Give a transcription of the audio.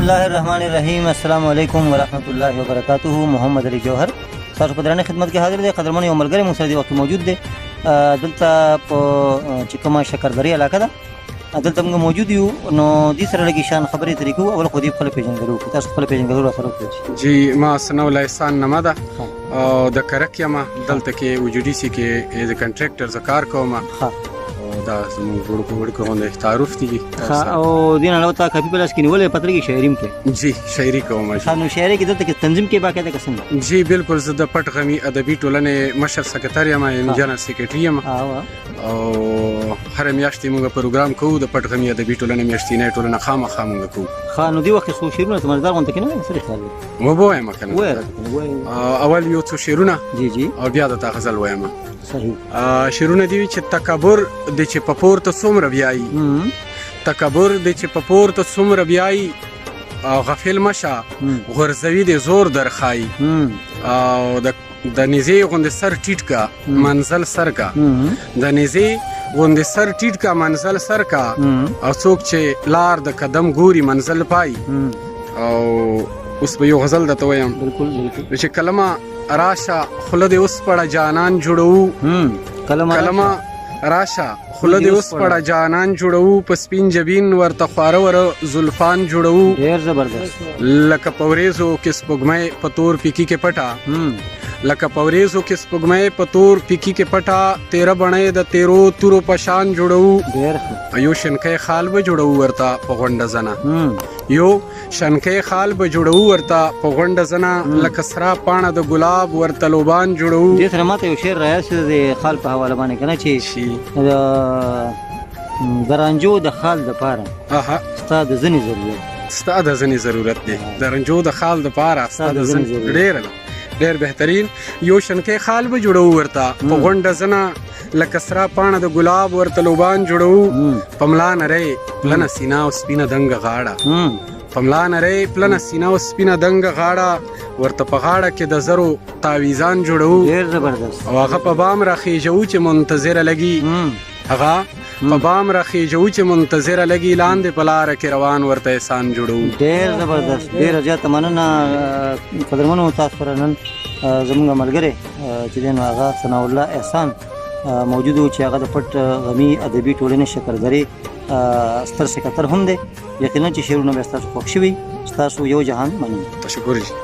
الله الرحمن الرحیم. السلام علیکم ورحمت الله وبرکاته. محمد علي جوهر تاسو په درنه خدمت کې حاضر دی. قدرمن یو ملګری مو سره دی وخت موجود دی. دلته په چې کومه شکردرې علاقه ده، دلته موږ موجود یو، نو دې سره لږ شان خبرې طریقو. اول خو دې خپل پیژندګلو وکړي، تاسو خپل پیژندګلو را سره وکړئ. جی، ما ثناء الله احسان نمه ده او د کرک یم. دلته کې وجودي سي کې ایز کنټریکټر زه کار کوم. او دا زموږ وړوکو وړوکو غوندې تعارف دي. ښه، او دین علاوه تا کافي په لاس کې نیولې، پته لګي شاعري هم کوې؟ جی، شاعري کوم. ښه، نو شاعري کې دلته کې تنظیم کې باقاعده که څنګه؟ جی بالکل، زه د پټ غمي ادبي ټولنې مشر سکرتر یم، یعنی جنرال سیکرټري یم، او هره میاشت موږ پروګرام کوو. د پټ غمي ادبي ټولنې میاشتینۍ ټولنه خامخا موږ کوو. ښه، نو دې وخت کې څو شعرونه ته مزدار غونډه کې نه سره خیال دی؟ و به وایم که نه؟ وایه راته کنه، وایه. اول یو څو شعرونه جی جی او بیا د تا غزل وایم. صحیح. شعرونه دی چې تکبر د چې په پورته څومره بیایي، تکبر د چې په پورته څومره بیایي، او غافل مشه، غورځوي د زور درخای، او د د نيزې غوندې سر ټیټ کا، منزل سر کا، د نيزې غوندې سر ټیټ کا، منزل سر کا، او څوک چې لار د قدم ګوري، منزل پای. او اوس به یو غزل درته وایم. بالکل بالکل. چې کلمه راشه خوله دې وسپړه جانان جوړوو، کلمه کلمه راشه خوله دې وسپړه جانان جوړوو، په سپین جبین ورته خواره وره زلفان جوړوو. ډیر زبردست. لکه په ورېځو کې سپوږمۍ په تور پیکي کې پټه، لکه په ورېځو کې سپوږمۍ په تور پیکي کې پټه، تیره بڼۍ د تیرو تورو په شان جوړوو. ډیر ښه. یو شنکی خال به جوړوو ورته په غونډه زنه، یو شنکی خال به جوړوو ورته په غونډه زنه، لکه سره پاڼه د ګلاب ورته لوبان جوړوو. دې سره ماته یو شعر راياد شو د خال په حواله باندې کنه، چې د رانجو د خال د پاره ستا د ځنې ضرورت، ستا د ځنې ضرورت دی، د رنجو د خال د پاره ستا د ځنې ضرورت. ډیر ډیر بهترین. یو شنکی خال به جوړوو ورته په غونډه زنه، لکه سره پاڼه د ګلاب ورته لوبان جوړوو. په ملا نری پلنه سینه او سپینه دنګه غاړه، په ملا نری پلنه سینه او سپینه دنګه غاړه، ورته په غاړه کې د زرو تعویزان جوړوو. ډیر زبردست. او هغه په بام راخیژوو چې منتظره لګي، هغه په بام راخیژوو چې منتظره لګي، لاندې په لاره کې روان ورته احسان جوړوو. ډیر زبردست، ډیره زیاته مننه. قدرمنو، تاسو سره نن زموږ ملګری چې دی نو هغه ثناء الله احسان موجود و، چې هغه د پټ غمي ادبي ټولنې شکردرې ستر سکرتر هم دی. یقینا چې شعرونه به ستاسو خوښ شوي. ستاسو یو جهان مننه. تشکر جی.